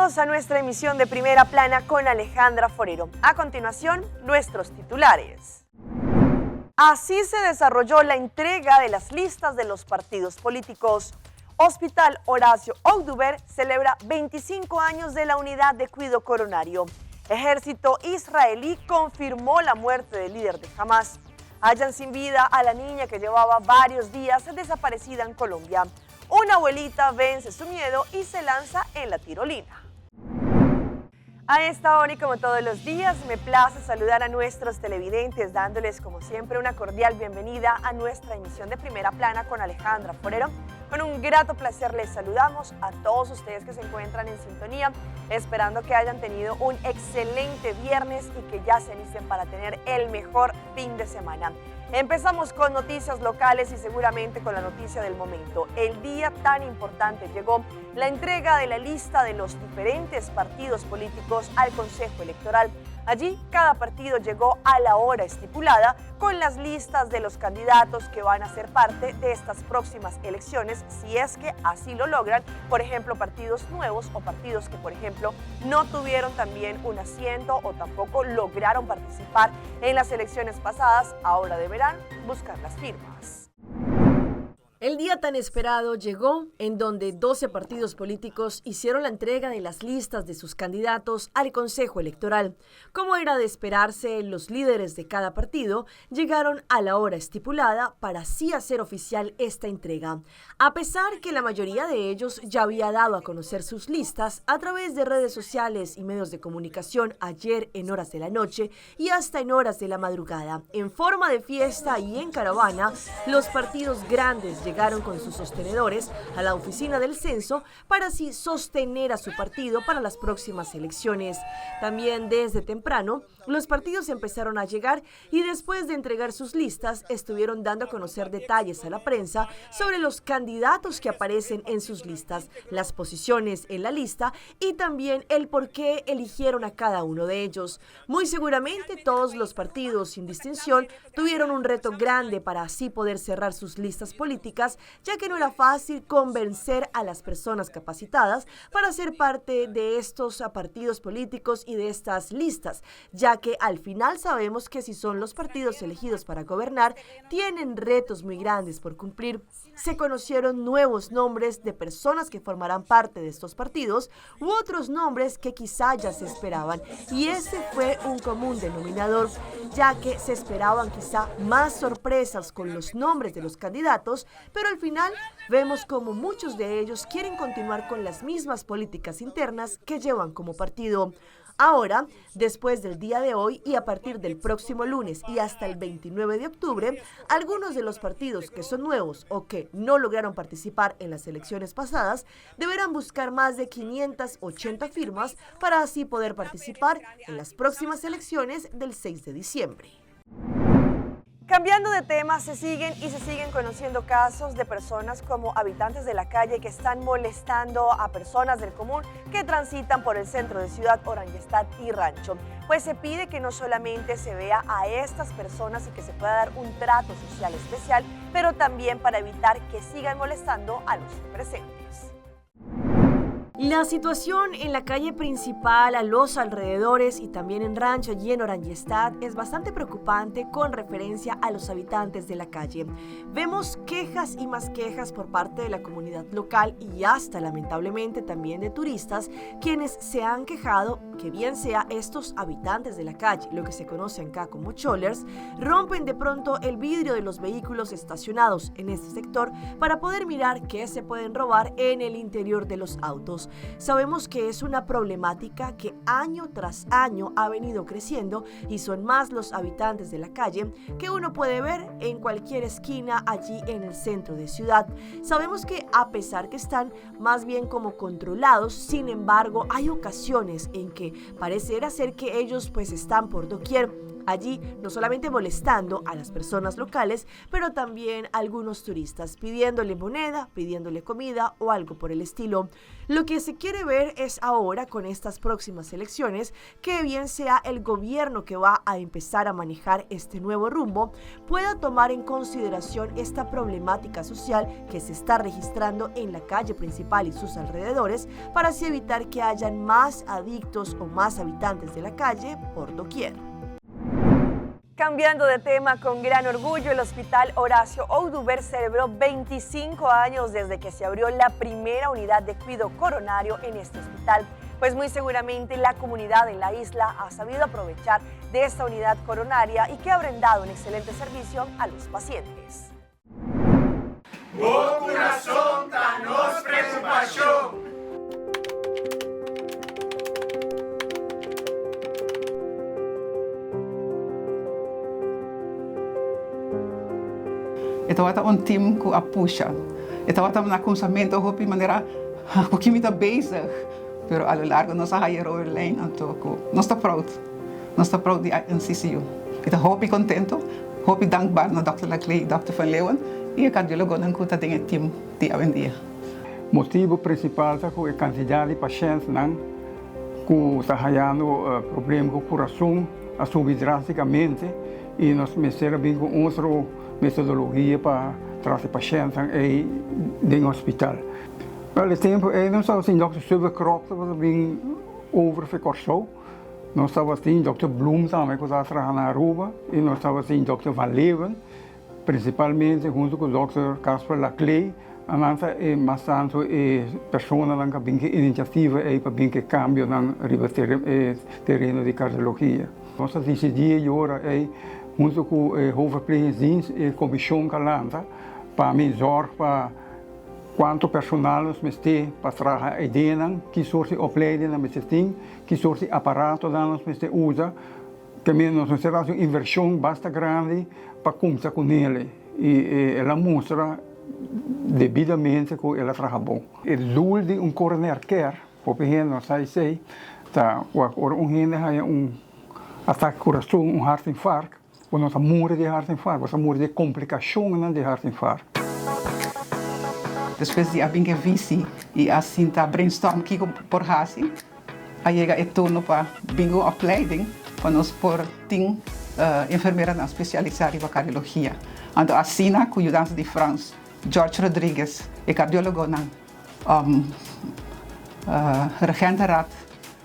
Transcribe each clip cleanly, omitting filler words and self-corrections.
Bienvenidos a nuestra emisión de Primera Plana con Alejandra Forero. A continuación, nuestros titulares. Así se desarrolló la entrega de las listas de los partidos políticos. Hospital Horacio Oduber celebra 25 años de la unidad de cuido coronario. Ejército israelí confirmó la muerte del líder de Hamas. Hallan sin vida a la niña que llevaba varios días desaparecida en Colombia. Una abuelita vence su miedo y se lanza en la tirolina. A esta hora y como todos los días, me place saludar a nuestros televidentes, dándoles como siempre una cordial bienvenida a nuestra emisión de Primera Plana con Alejandra Forero. Con un grato placer les saludamos a todos ustedes que se encuentran en sintonía, esperando que hayan tenido un excelente viernes y que ya se alisten para tener el mejor fin de semana. Empezamos con noticias locales y seguramente con la noticia del momento. El día tan importante llegó, la entrega de la lista de los diferentes partidos políticos al Consejo Electoral. Allí cada partido llegó a la hora estipulada con las listas de los candidatos que van a ser parte de estas próximas elecciones, si es que así lo logran, por ejemplo, partidos nuevos o partidos que, por ejemplo, no tuvieron también un asiento o tampoco lograron participar en las elecciones pasadas, ahora deberán buscar las firmas. El día tan esperado llegó, en donde 12 partidos políticos hicieron la entrega de las listas de sus candidatos al Consejo Electoral. Como era de esperarse, los líderes de cada partido llegaron a la hora estipulada para así hacer oficial esta entrega. A pesar que la mayoría de ellos ya había dado a conocer sus listas a través de redes sociales y medios de comunicación ayer en horas de la noche y hasta en horas de la madrugada. En forma de fiesta y en caravana, los partidos grandes llegaron con sus sostenedores a la oficina del censo para así sostener a su partido para las próximas elecciones. También desde temprano, los partidos empezaron a llegar y después de entregar sus listas, estuvieron dando a conocer detalles a la prensa sobre los candidatos que aparecen en sus listas, las posiciones en la lista y también el por qué eligieron a cada uno de ellos. Muy seguramente todos los partidos, sin distinción, tuvieron un reto grande para así poder cerrar sus listas políticas, ya que no era fácil convencer a las personas capacitadas para ser parte de estos partidos políticos y de estas listas, ya que al final sabemos que si son los partidos elegidos para gobernar, tienen retos muy grandes por cumplir. Se conocieron nuevos nombres de personas que formarán parte de estos partidos u otros nombres que quizá ya se esperaban, y ese fue un común denominador, ya que se esperaban quizá más sorpresas con los nombres de los candidatos, pero al final vemos como muchos de ellos quieren continuar con las mismas políticas internas que llevan como partido. Ahora, después del día de hoy y a partir del próximo lunes y hasta el 29 de octubre, algunos de los partidos que son nuevos o que no lograron participar en las elecciones pasadas deberán buscar más de 580 firmas para así poder participar en las próximas elecciones del 6 de diciembre. Cambiando de tema, se siguen y se siguen conociendo casos de personas como habitantes de la calle que están molestando a personas del común que transitan por el centro de Ciudad Oranjestad y Rancho. Pues se pide que no solamente se vea a estas personas y que se pueda dar un trato social especial, pero también para evitar que sigan molestando a los presentes. La situación en la calle principal, a los alrededores y también en Rancho y en Oranjestad es bastante preocupante con referencia a los habitantes de la calle. Vemos quejas y más quejas por parte de la comunidad local y hasta lamentablemente también de turistas quienes se han quejado que bien sea estos habitantes de la calle, lo que se conoce acá como cholers, rompen de pronto el vidrio de los vehículos estacionados en este sector para poder mirar qué se pueden robar en el interior de los autos. Sabemos que es una problemática que año tras año ha venido creciendo y son más los habitantes de la calle que uno puede ver en cualquier esquina allí en el centro de ciudad. Sabemos que a pesar que están más bien como controlados, sin embargo hay ocasiones en que pareciera ser que ellos están por doquier. Allí no solamente molestando a las personas locales, pero también a algunos turistas, pidiéndole moneda, pidiéndole comida o algo por el estilo. Lo que se quiere ver es ahora con estas próximas elecciones que bien sea el gobierno que va a empezar a manejar este nuevo rumbo pueda tomar en consideración esta problemática social que se está registrando en la calle principal y sus alrededores para así evitar que hayan más adictos o más habitantes de la calle por doquier. Cambiando de tema, con gran orgullo, el Hospital Horacio Oduber celebró 25 años desde que se abrió la primera unidad de cuido coronario en este hospital. Pues muy seguramente la comunidad en la isla ha sabido aprovechar de esta unidad coronaria y que ha brindado un excelente servicio a los pacientes. Bo kurason ta nos preokupashon. E tabata un team ku a pusha. E tabata na kuminsamentu hopi manera ku ki mi ta bezig, pero a lo largo nos a haya e rode lijn anto ku nos ta proud. Nos ta proud di NCCU. Mi ta hopi contento, hopi dankbaar na Dòkter Laclé y Dòkter Van Leeuwen y e cardiologonan cu ta den e team di awendia. Motibu principal ta cu e cantidad di pashentnan cu ta hayando problema cu curason a subi drasticamente y nos mester a bin cu otro metodologia pa trata e pashentnan ey den hospital. Wel e tempo ey nos tabatin Dòkter Suberkrop tabata bin over for Kòrsou. Nos tabatin Dòkter Bloem tambe ku ta traha na Aruba i nos tabatin Dòkter Van Leeuwen, prinsipalmente huntu ku Dòkter Casper Laclé, anan ta e mas tantu e personanan ku a bin ku e inisiativa ei pa bin ku e kambionan riba e tereno di kardiologia. Nos a disidí e ora ei huntu ku e Hoofdverplegingsdienst e komishon ku a lanta pa mi zòrg pa Kuantu personal nos mester pa traha e ideanan? Ki sort di opleidingnan mester tin? Ki sort di aparatonan nos mester usa? Tambe nos mester hasi un invershon basta grandi pa kumsa ku nele. I el a mustra debidamente ku el a traha bon. E doel di un coroner care, hopi hende no sa esei, ta wak ora un hende haña un atake kurason, un hartinfarkt, Bo no ta muri di hartinfarkt, bo ta muri di e komplikashonnan di hartinfarkt. Despues di a bin ke visi i a sinta brainstorm kiko por hasi, a yega e turno pa bin ku un opleiding pa nos por tin enfermeranan spesialisá riba kardiologia. Anto asina ku yudansa di Frans George Rodriguez, e kardiólogonan, Regentenraad,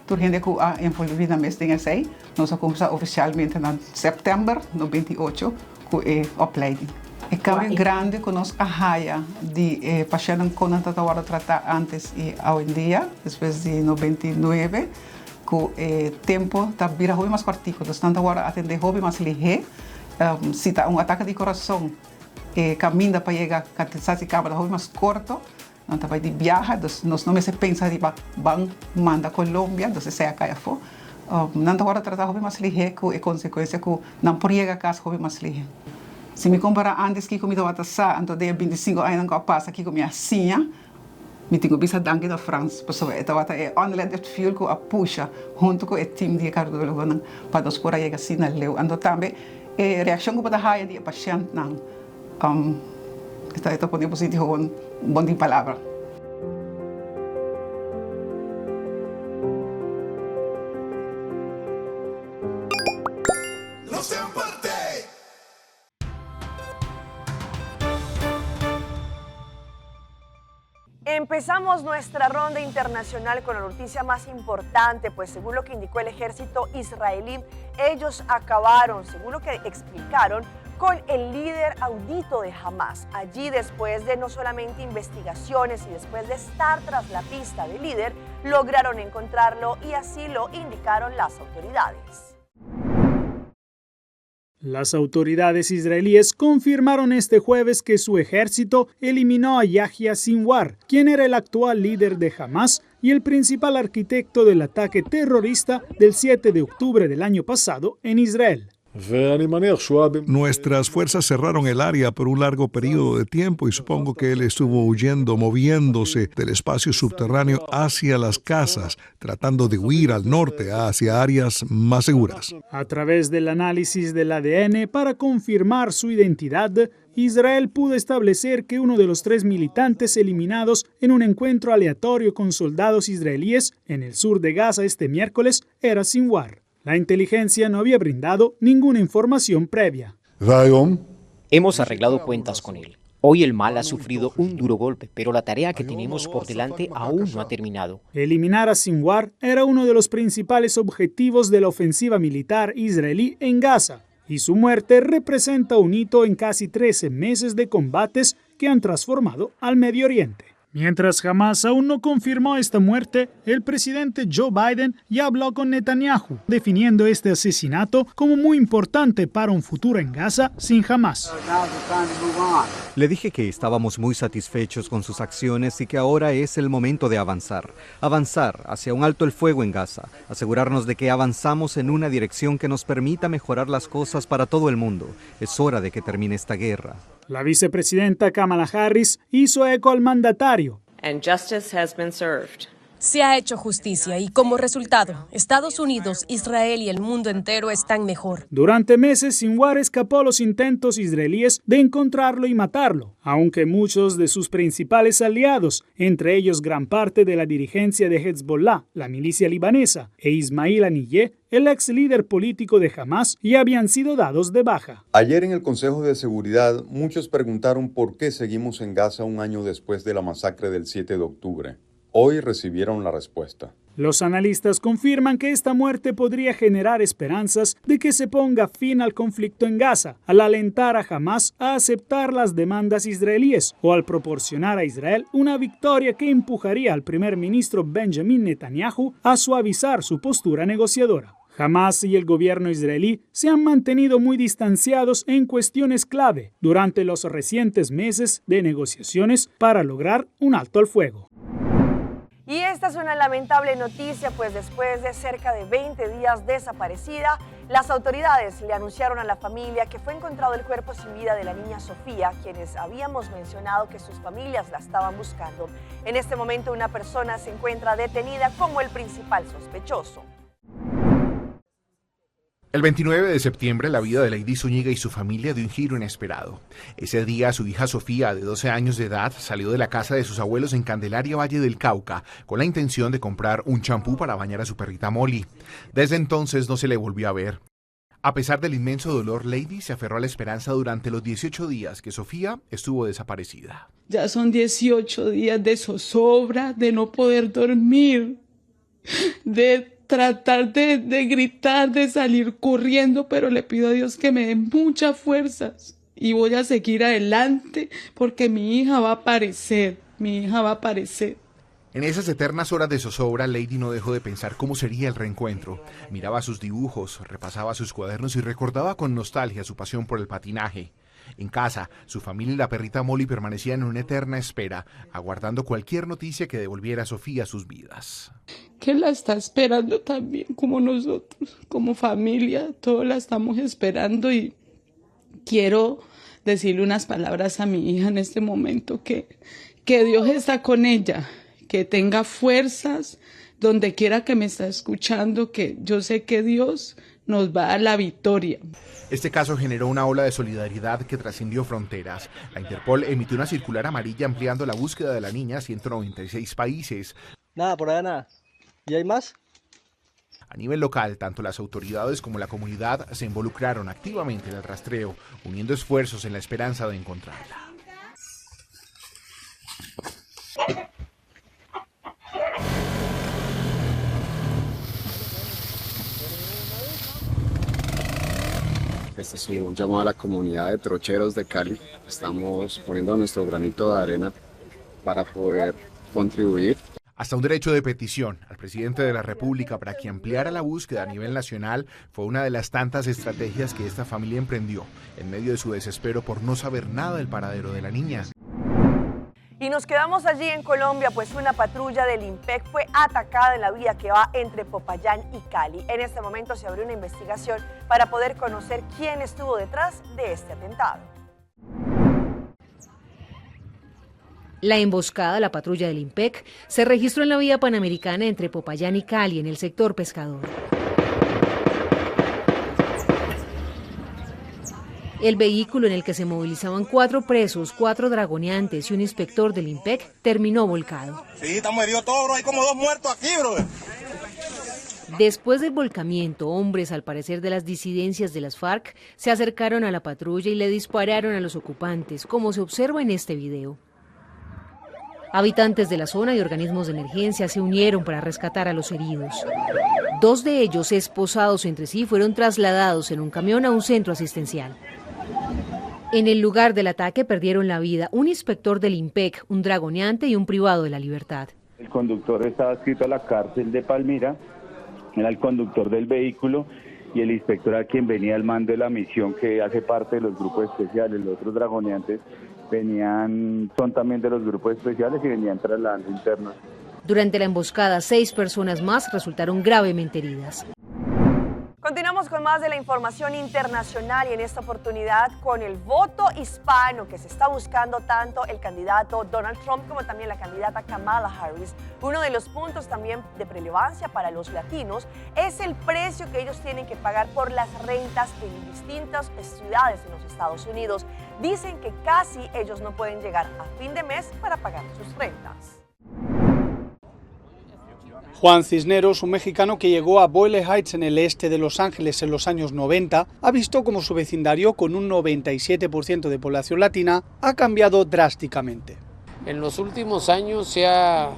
Tur hende ku a envolví nan mes den esei, nos a kuminsá ofisialmente na sèptèmber 98 ku e opleiding. E kambio grandi ku nos a haya di e pashèntnan kon nan tabata wòrdu tratá ántes i awendia, despues di 99, ku e tempu ta bira hopi mas kòrtiku, dus nan ta wòrdu atendé hopi mas lihé. Si ta un atake di kurason, e kaminda pa yega Katisasi kaba ta hopi mas korto. Nan ta bai di biaha, dus nos no mester pensa riba ban manda Colombia, dus esei a kai afó. Nan ta wòrdu tratá hopi mas lihé ku e konsekuensia ku nan por yega kas hopi mas lihé. Si mi kompará ántes kiko mi tabata sa, anto den e bintisinko añanan ku a pasa kiko mi a siña, mi tin ku bisa danki na Frans, pasobra e tabata e unleaded fuel ku a pusha huntu ku e tim di e kardiólogonan pa nos por a yega asina leu. Anto tambe e reakshon ku bo ta haya di e pashèntnan. Esta ta pone bo sinti gewoon bon tin palabra. Nos semper t'ei! Empezamos nuestra ronda internacional con la noticia más importante, pues según lo que indicó el ejército israelí, ellos acabaron, según lo que explicaron, con el líder audito de Hamas. Allí, después de no solamente investigaciones y después de estar tras la pista del líder, lograron encontrarlo y así lo indicaron las autoridades. Las autoridades israelíes confirmaron este jueves que su ejército eliminó a Yahya Sinwar, quien era el actual líder de Hamas y el principal arquitecto del ataque terrorista del 7 de octubre del año pasado en Israel. Nuestras fuerzas cerraron el área por un largo periodo de tiempo y supongo que él estuvo huyendo, moviéndose del espacio subterráneo hacia las casas, tratando de huir al norte, hacia áreas más seguras. A través del análisis del ADN para confirmar su identidad, Israel pudo establecer que uno de los tres militantes eliminados en un encuentro aleatorio con soldados israelíes en el sur de Gaza este miércoles era Sinwar. La inteligencia no había brindado ninguna información previa. Hemos arreglado cuentas con él. Hoy el mal ha sufrido un duro golpe, pero la tarea que tenemos por delante aún no ha terminado. Eliminar a Sinwar era uno de los principales objetivos de la ofensiva militar israelí en Gaza, y su muerte representa un hito en casi 13 meses de combates que han transformado al Medio Oriente. Mientras Hamas aún no confirmó esta muerte, el presidente Joe Biden ya habló con Netanyahu, definiendo este asesinato como muy importante para un futuro en Gaza sin Hamas. Le dije que estábamos muy satisfechos con sus acciones y que ahora es el momento de avanzar. Avanzar hacia un alto el fuego en Gaza, asegurarnos de que avanzamos en una dirección que nos permita mejorar las cosas para todo el mundo. Es hora de que termine esta guerra. La vicepresidenta Kamala Harris hizo eco al mandatario. Se ha hecho justicia y como resultado, Estados Unidos, Israel y el mundo entero están mejor. Durante meses, Sinwar escapó a los intentos israelíes de encontrarlo y matarlo, aunque muchos de sus principales aliados, entre ellos gran parte de la dirigencia de Hezbollah, la milicia libanesa, e Ismail Haniyeh, el ex líder político de Hamas, ya habían sido dados de baja. Ayer en el Consejo de Seguridad, muchos preguntaron por qué seguimos en Gaza un año después de la masacre del 7 de octubre. Hoy recibieron la respuesta. Los analistas confirman que esta muerte podría generar esperanzas de que se ponga fin al conflicto en Gaza, al alentar a Hamas a aceptar las demandas israelíes o al proporcionar a Israel una victoria que empujaría al primer ministro Benjamin Netanyahu a suavizar su postura negociadora. Hamas y el gobierno israelí se han mantenido muy distanciados en cuestiones clave durante los recientes meses de negociaciones para lograr un alto al fuego. Y esta es una lamentable noticia, pues después de cerca de 20 días desaparecida, las autoridades le anunciaron a la familia que fue encontrado el cuerpo sin vida de la niña Sofía, quienes habíamos mencionado que sus familias la estaban buscando. En este momento una persona se encuentra detenida como el principal sospechoso. El 29 de septiembre, la vida de Lady Zúñiga y su familia dio un giro inesperado. Ese día, su hija Sofía, de 12 años de edad, salió de la casa de sus abuelos en Candelaria, Valle del Cauca, con la intención de comprar un champú para bañar a su perrita Molly. Desde entonces no se le volvió a ver. A pesar del inmenso dolor, Lady se aferró a la esperanza durante los 18 días que Sofía estuvo desaparecida. Ya son 18 días de zozobra, de no poder dormir, de tratar de gritar, de salir corriendo, pero le pido a Dios que me dé muchas fuerzas y voy a seguir adelante porque mi hija va a aparecer, mi hija va a aparecer. En esas eternas horas de zozobra, Lady no dejó de pensar cómo sería el reencuentro. Miraba sus dibujos, repasaba sus cuadernos y recordaba con nostalgia su pasión por el patinaje. En casa, su familia y la perrita Molly permanecían en una eterna espera, aguardando cualquier noticia que devolviera a Sofía a sus vidas. Que la está esperando también, como nosotros, como familia, todos la estamos esperando y quiero decirle unas palabras a mi hija en este momento, que Dios está con ella, que tenga fuerzas donde quiera que me está escuchando, que yo sé que Dios nos va a la victoria. Este caso generó una ola de solidaridad que trascendió fronteras. La Interpol emitió una circular amarilla ampliando la búsqueda de la niña a 196 países. Nada, por allá nada. ¿Y hay más? A nivel local, tanto las autoridades como la comunidad se involucraron activamente en el rastreo, uniendo esfuerzos en la esperanza de encontrarla. Este es un llamado a la comunidad de trocheros de Cali. Estamos poniendo nuestro granito de arena para poder contribuir. Hasta un derecho de petición al presidente de la República para que ampliara la búsqueda a nivel nacional fue una de las tantas estrategias que esta familia emprendió en medio de su desespero por no saber nada del paradero de la niña. Y Y nos quedamos allí en Colombia, pues una patrulla del INPEC fue atacada en la vía que va entre Popayán y Cali. En este momento se abrió una investigación para poder conocer quién estuvo detrás de este atentado. La emboscada a la patrulla del INPEC se registró en la vía panamericana entre Popayán y Cali, en el sector pescador. El vehículo en el que se movilizaban 4 presos, 4 dragoneantes y un inspector del INPEC terminó volcado. Sí, estamos heridos todos, bro. Hay como 2 muertos aquí, bro. Después del volcamiento, hombres, al parecer de las disidencias de las FARC, se acercaron a la patrulla y le dispararon a los ocupantes, como se observa en este video. Habitantes de la zona y organismos de emergencia se unieron para rescatar a los heridos. 2 de ellos, esposados entre sí, fueron trasladados en un camión a un centro asistencial. En el lugar del ataque perdieron la vida un inspector del INPEC, un dragoneante y un privado de la libertad. El conductor estaba adscrito a la cárcel de Palmira, era el conductor del vehículo y el inspector a quien venía al mando de la misión, que hace parte de los grupos especiales. Los otros dragoneantes son también de los grupos especiales y venían trasladando internos. Durante la emboscada, 6 personas más resultaron gravemente heridas. Continuamos con más de la información internacional y en esta oportunidad con el voto hispano que se está buscando tanto el candidato Donald Trump como también la candidata Kamala Harris. Uno de los puntos también de relevancia para los latinos es el precio que ellos tienen que pagar por las rentas en distintas ciudades en los Estados Unidos. Dicen que casi ellos no pueden llegar a fin de mes para pagar sus rentas. Juan Cisneros, un mexicano que llegó a Boyle Heights en el este de Los Ángeles en los años 90, ha visto cómo su vecindario, con un 97% de población latina, ha cambiado drásticamente. En los últimos años se ha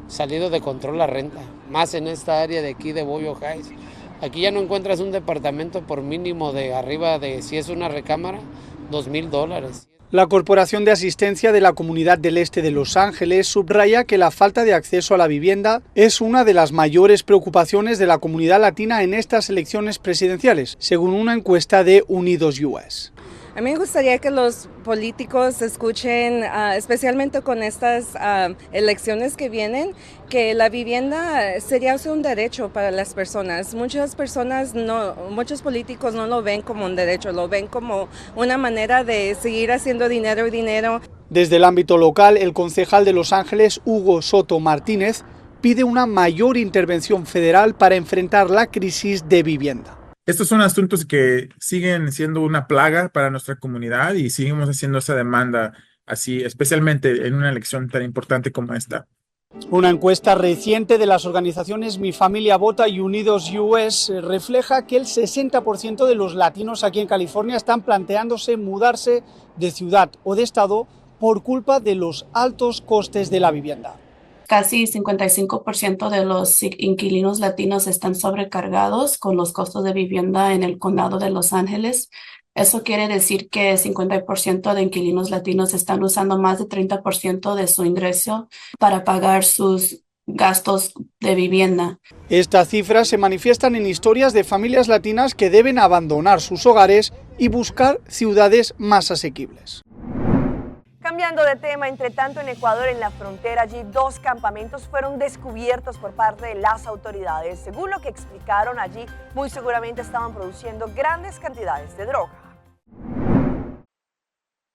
salido de control la renta, más en esta área de aquí de Boyle Heights. Aquí ya no encuentras un departamento por mínimo de arriba de, si es una recámara, dos mil dólares. La Corporación de Asistencia de la Comunidad del Este de Los Ángeles subraya que la falta de acceso a la vivienda es una de las mayores preocupaciones de la comunidad latina en estas elecciones presidenciales, según una encuesta de Unidos US. A mí me gustaría que los políticos escuchen, especialmente con estas elecciones que vienen, que la vivienda sería un derecho para las personas. Muchas personas no, muchos políticos no lo ven como un derecho, lo ven como una manera de seguir haciendo dinero y dinero. Desde el ámbito local, el concejal de Los Ángeles, Hugo Soto Martínez, pide una mayor intervención federal para enfrentar la crisis de vivienda. Estos son asuntos que siguen siendo una plaga para nuestra comunidad y seguimos haciendo esa demanda así, especialmente en una elección tan importante como esta. Una encuesta reciente de las organizaciones Mi Familia Vota y Unidos US refleja que el 60% de los latinos aquí en California están planteándose mudarse de ciudad o de estado por culpa de los altos costes de la vivienda. Casi 55% de los inquilinos latinos están sobrecargados con los costos de vivienda en el condado de Los Ángeles. Eso quiere decir que 50% de inquilinos latinos están usando más de 30% de su ingreso para pagar sus gastos de vivienda. Estas cifras se manifiestan en historias de familias latinas que deben abandonar sus hogares y buscar ciudades más asequibles. Cambiando de tema, entre tanto en Ecuador, en la frontera, allí 2 campamentos fueron descubiertos por parte de las autoridades. Según lo que explicaron allí, muy seguramente estaban produciendo grandes cantidades de droga.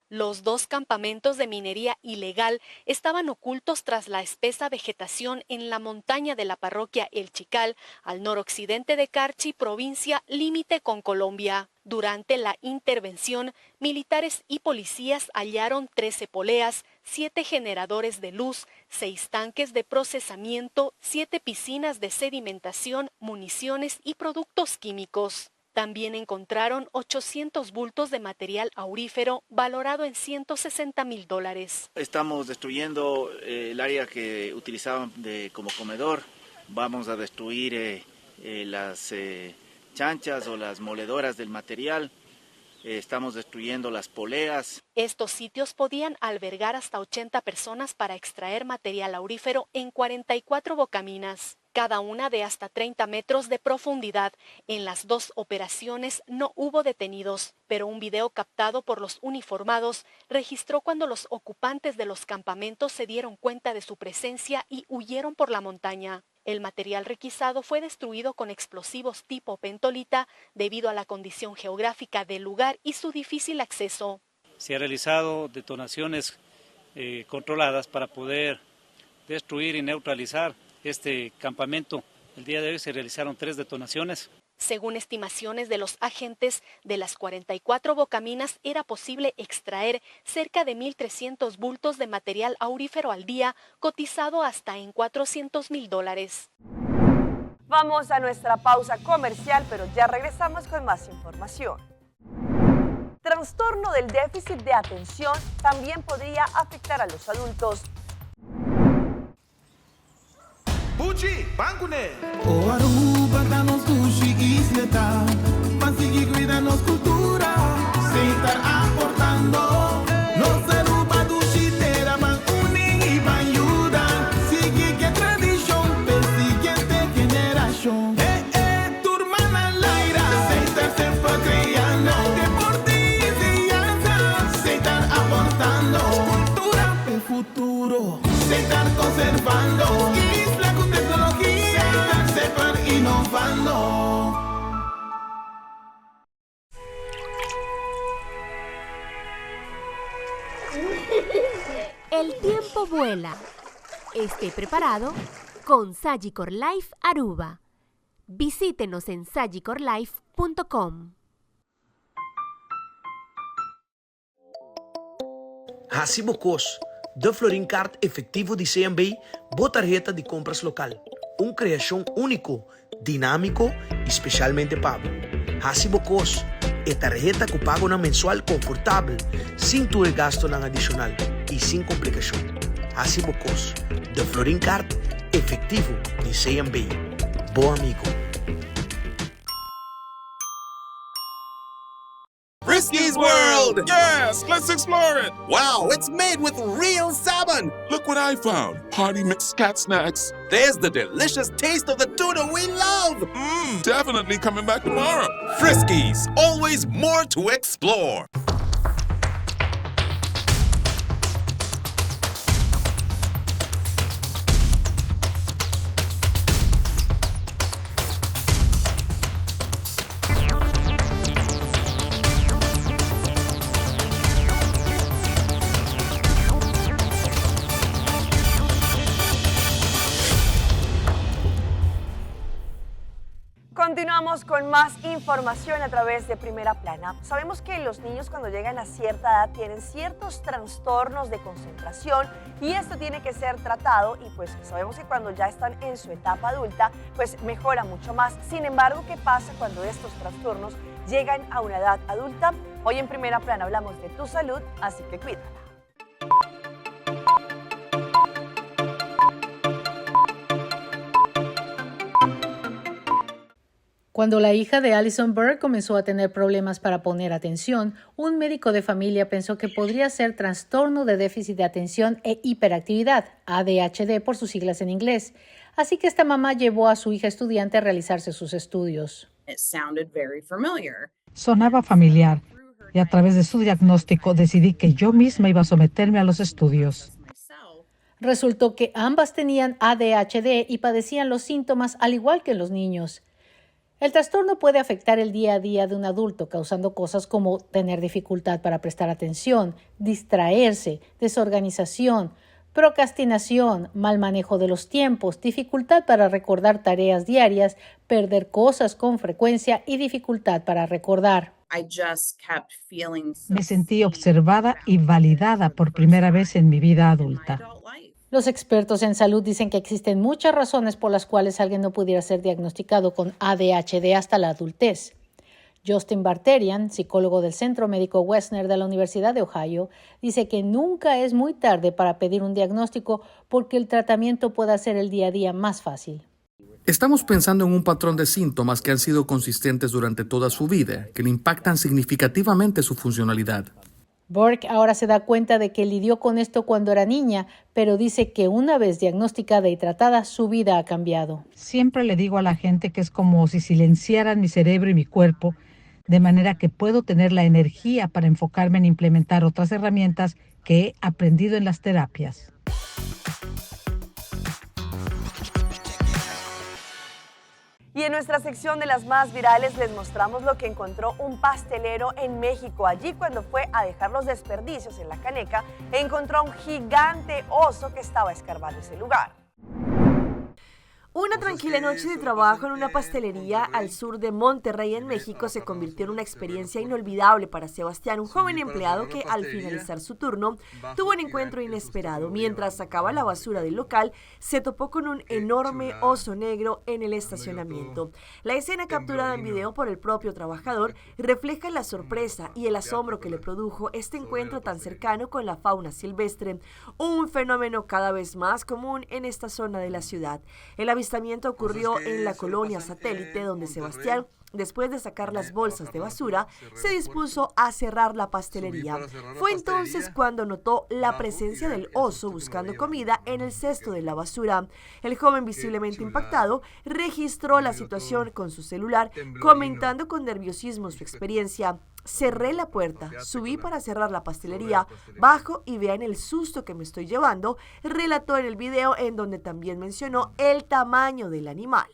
Los 2 campamentos de minería ilegal estaban ocultos tras la espesa vegetación en la montaña de la parroquia El Chical, al noroccidente de Carchi, provincia límite con Colombia. Durante la intervención, militares y policías hallaron 13 poleas, 7 generadores de luz, 6 tanques de procesamiento, 7 piscinas de sedimentación, municiones y productos químicos. También encontraron 800 bultos de material aurífero valorado en ciento sesenta mil dólares. Estamos destruyendo el área que utilizaban como comedor. Vamos a destruir las chanchas o las moledoras del material. Estamos destruyendo las poleas. Estos sitios podían albergar hasta 80 personas para extraer material aurífero en 44 bocaminas. Cada una de hasta 30 metros de profundidad. En las dos operaciones no hubo detenidos, pero un video captado por los uniformados registró cuando los ocupantes de los campamentos se dieron cuenta de su presencia y huyeron por la montaña. El material requisado fue destruido con explosivos tipo pentolita debido a la condición geográfica del lugar y su difícil acceso. Se han realizado detonaciones eh, controladas para poder destruir y neutralizar este campamento. El día de hoy se realizaron tres detonaciones. Según estimaciones de los agentes, de las 44 bocaminas era posible extraer cerca de 1.300 bultos de material aurífero al día, cotizado hasta en 400 mil dólares. Vamos a nuestra pausa comercial, pero ya regresamos con más información. Trastorno del déficit de atención también podría afectar a los adultos. Buchi, ban kuné! O Aruba ta nos dushi isleta, Ban sigui cuida nos cultura, Setar aportando. Nos Aruba dushi tera, Ban uni y ban yuda, Sigui cu e tradicion p'e siguiente generacion. Eh eh, tur man al aire, Setar semper creando, Deporte y enseñanza, Setar aportando, Cultura p'e futuro. Setar conservando isla cu tecnologia. Setar semper innovando. El tiempo vuela. Esté preparado con Sagicor Life Aruba. Visítenos en sagicorlife.com. Hasi bo kos, De Florin Card Efectivo di CMB, bo tarheta di kompras lokal. Un kreashon úniko, dinámiko i spesialmente pa bo. Hasi bo kos, e tarheta ku pagonan mensual konfortabel, sin tur e gastunan adishonal i sin komplikashon. Hasi bo kos, De Florin Card Efectivo di CMB, bo amigo. Frisky's World! Yes, let's explore it! Wow, it's made with real salmon! Look what I found! Party mix cat snacks. There's the delicious taste of the tuna we love! Mmm, definitely coming back tomorrow. Friskies, always more to explore. Continuamos con más información a través de Primera Plana. Sabemos que los niños cuando llegan a cierta edad tienen ciertos trastornos de concentración y esto tiene que ser tratado y pues sabemos que cuando ya están en su etapa adulta pues mejora mucho más. Sin embargo, ¿qué pasa cuando estos trastornos llegan a una edad adulta? Hoy en Primera Plana hablamos de tu salud, así que cuídala. Cuando la hija de Alison Burke comenzó a tener problemas para poner atención, un médico de familia pensó que podría ser trastorno de déficit de atención e hiperactividad, ADHD por sus siglas en inglés. Así que esta mamá llevó a su hija estudiante a realizarse sus estudios. Sonaba familiar y a través de su diagnóstico decidí que yo misma iba a someterme a los estudios. Resultó que ambas tenían ADHD y padecían los síntomas al igual que los niños. El trastorno puede afectar el día a día de un adulto, causando cosas como tener dificultad para prestar atención, distraerse, desorganización, procrastinación, mal manejo de los tiempos, dificultad para recordar tareas diarias, perder cosas con frecuencia y dificultad para recordar. Me sentí observada y validada por primera vez en mi vida adulta. Los expertos en salud dicen que existen muchas razones por las cuales alguien no pudiera ser diagnosticado con ADHD hasta la adultez. Justin Barterian, psicólogo del Centro Médico Wessner de la Universidad de Ohio, dice que nunca es muy tarde para pedir un diagnóstico porque el tratamiento puede hacer el día a día más fácil. Estamos pensando en un patrón de síntomas que han sido consistentes durante toda su vida, que le impactan significativamente su funcionalidad. Burke ahora se da cuenta de que lidió con esto cuando era niña, pero dice que una vez diagnosticada y tratada, su vida ha cambiado. Siempre le digo a la gente que es como si silenciaran mi cerebro y mi cuerpo, de manera que puedo tener la energía para enfocarme en implementar otras herramientas que he aprendido en las terapias. Y en nuestra sección de las más virales les mostramos lo que encontró un pastelero en México. Allí cuando fue a dejar los desperdicios en la caneca, encontró a un gigante oso que estaba escarbando ese lugar. Una tranquila noche de trabajo en una pastelería al sur de Monterrey, en México, se convirtió en una experiencia inolvidable para Sebastián, un joven empleado que al finalizar su turno tuvo un encuentro inesperado. Mientras sacaba la basura del local, se topó con un enorme oso negro en el estacionamiento. La escena capturada en video por el propio trabajador refleja la sorpresa y el asombro que le produjo este encuentro tan cercano con la fauna silvestre, un fenómeno cada vez más común en esta zona de la ciudad. El avistamiento ocurrió en la colonia satélite donde Sebastián, después de sacar las bolsas de basura, se dispuso a cerrar la pastelería. Fue entonces cuando notó la presencia del oso buscando comida en el cesto de la basura. El joven, visiblemente impactado, registró la situación con su celular, comentando con nerviosismo su experiencia. Cerré la puerta, subí para cerrar la pastelería, bajo y vean el susto que me estoy llevando, relató en el video en donde también mencionó el tamaño del animal.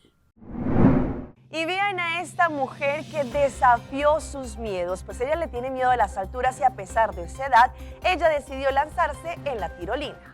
Y vean a esta mujer que desafió sus miedos, pues ella le tiene miedo a las alturas y a pesar de esa edad, ella decidió lanzarse en la tirolina.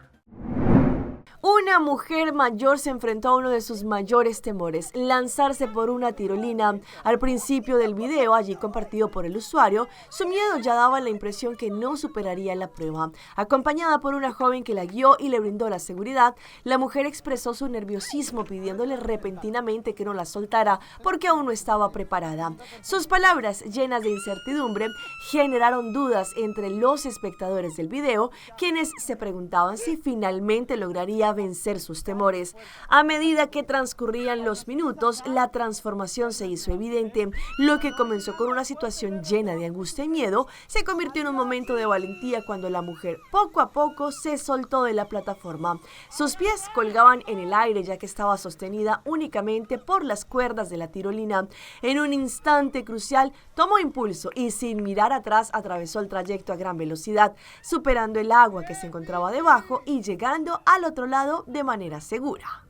Una mujer mayor se enfrentó a uno de sus mayores temores, lanzarse por una tirolina. Al principio del video, allí compartido por el usuario, su miedo ya daba la impresión que no superaría la prueba. Acompañada por una joven que la guió y le brindó la seguridad, la mujer expresó su nerviosismo pidiéndole repentinamente que no la soltara porque aún no estaba preparada. Sus palabras, llenas de incertidumbre, generaron dudas entre los espectadores del video, quienes se preguntaban si finalmente lograría vencer sus temores. A medida que transcurrían los minutos, la transformación se hizo evidente. Lo que comenzó con una situación llena de angustia y miedo, se convirtió en un momento de valentía cuando la mujer poco a poco se soltó de la plataforma. Sus pies colgaban en el aire ya que estaba sostenida únicamente por las cuerdas de la tirolina. En un instante crucial, tomó impulso y sin mirar atrás atravesó el trayecto a gran velocidad, superando el agua que se encontraba debajo y llegando al otro lado de manera segura.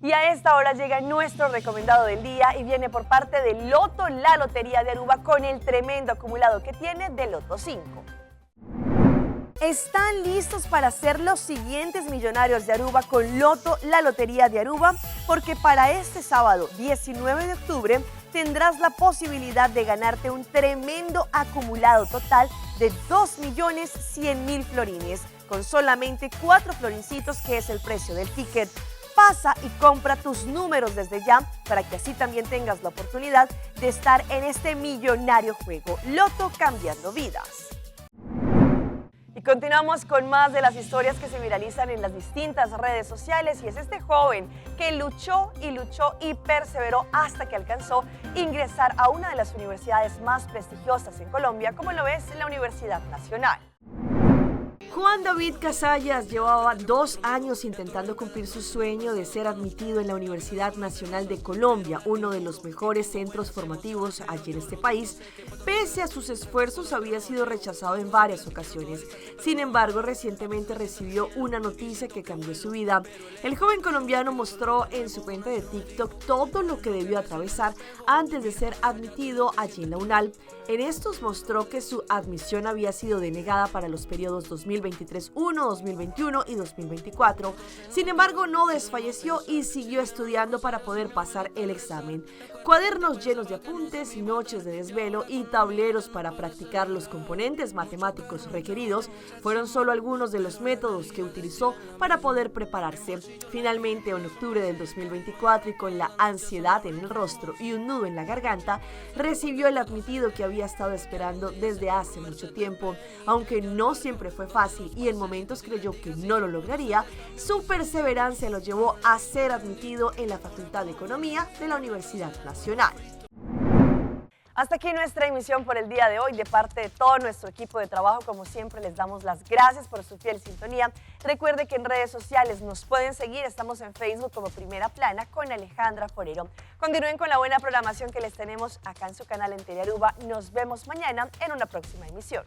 Y a esta hora llega nuestro recomendado del día y viene por parte de Loto, la Lotería de Aruba, con el tremendo acumulado que tiene de Loto 5. ¿Están listos para ser los siguientes millonarios de Aruba con Loto, la Lotería de Aruba? Porque para este sábado 19 de octubre tendrás la posibilidad de ganarte un tremendo acumulado total de 2.100.000 florines, con solamente 4 florincitos, que es el precio del ticket. Pasa y compra tus números desde ya para que así también tengas la oportunidad de estar en este millonario juego. Loto, cambiando vidas. Y continuamos con más de las historias que se viralizan en las distintas redes sociales, y es este joven que luchó y luchó y perseveró hasta que alcanzó ingresar a una de las universidades más prestigiosas en Colombia, como lo es la Universidad Nacional. Juan David Casallas llevaba 2 años intentando cumplir su sueño de ser admitido en la Universidad Nacional de Colombia, uno de los mejores centros formativos allí en este país. Pese a sus esfuerzos, había sido rechazado en varias ocasiones. Sin embargo, recientemente recibió una noticia que cambió su vida. El joven colombiano mostró en su cuenta de TikTok todo lo que debió atravesar antes de ser admitido allí en la UNAL. En estos mostró que su admisión había sido denegada para los periodos 2023-1, 2021 y 2024. Sin embargo, no desfalleció y siguió estudiando para poder pasar el examen. Cuadernos llenos de apuntes, noches de desvelo y tableros para practicar los componentes matemáticos requeridos fueron solo algunos de los métodos que utilizó para poder prepararse. Finalmente, en octubre del 2024 y con la ansiedad en el rostro y un nudo en la garganta, recibió el admitido que había estado esperando desde hace mucho tiempo. Aunque no siempre fue fácil y en momentos creyó que no lo lograría, su perseverancia lo llevó a ser admitido en la Facultad de Economía de la Universidad Nacional. Hasta aquí nuestra emisión por el día de hoy. De parte de todo nuestro equipo de trabajo, como siempre, les damos las gracias por su fiel sintonía. Recuerde que en redes sociales nos pueden seguir. Estamos en Facebook como Primera Plana con Alejandra Forero. Continúen con la buena programación que les tenemos acá en su canal en Telearuba. Nos vemos mañana en una próxima emisión.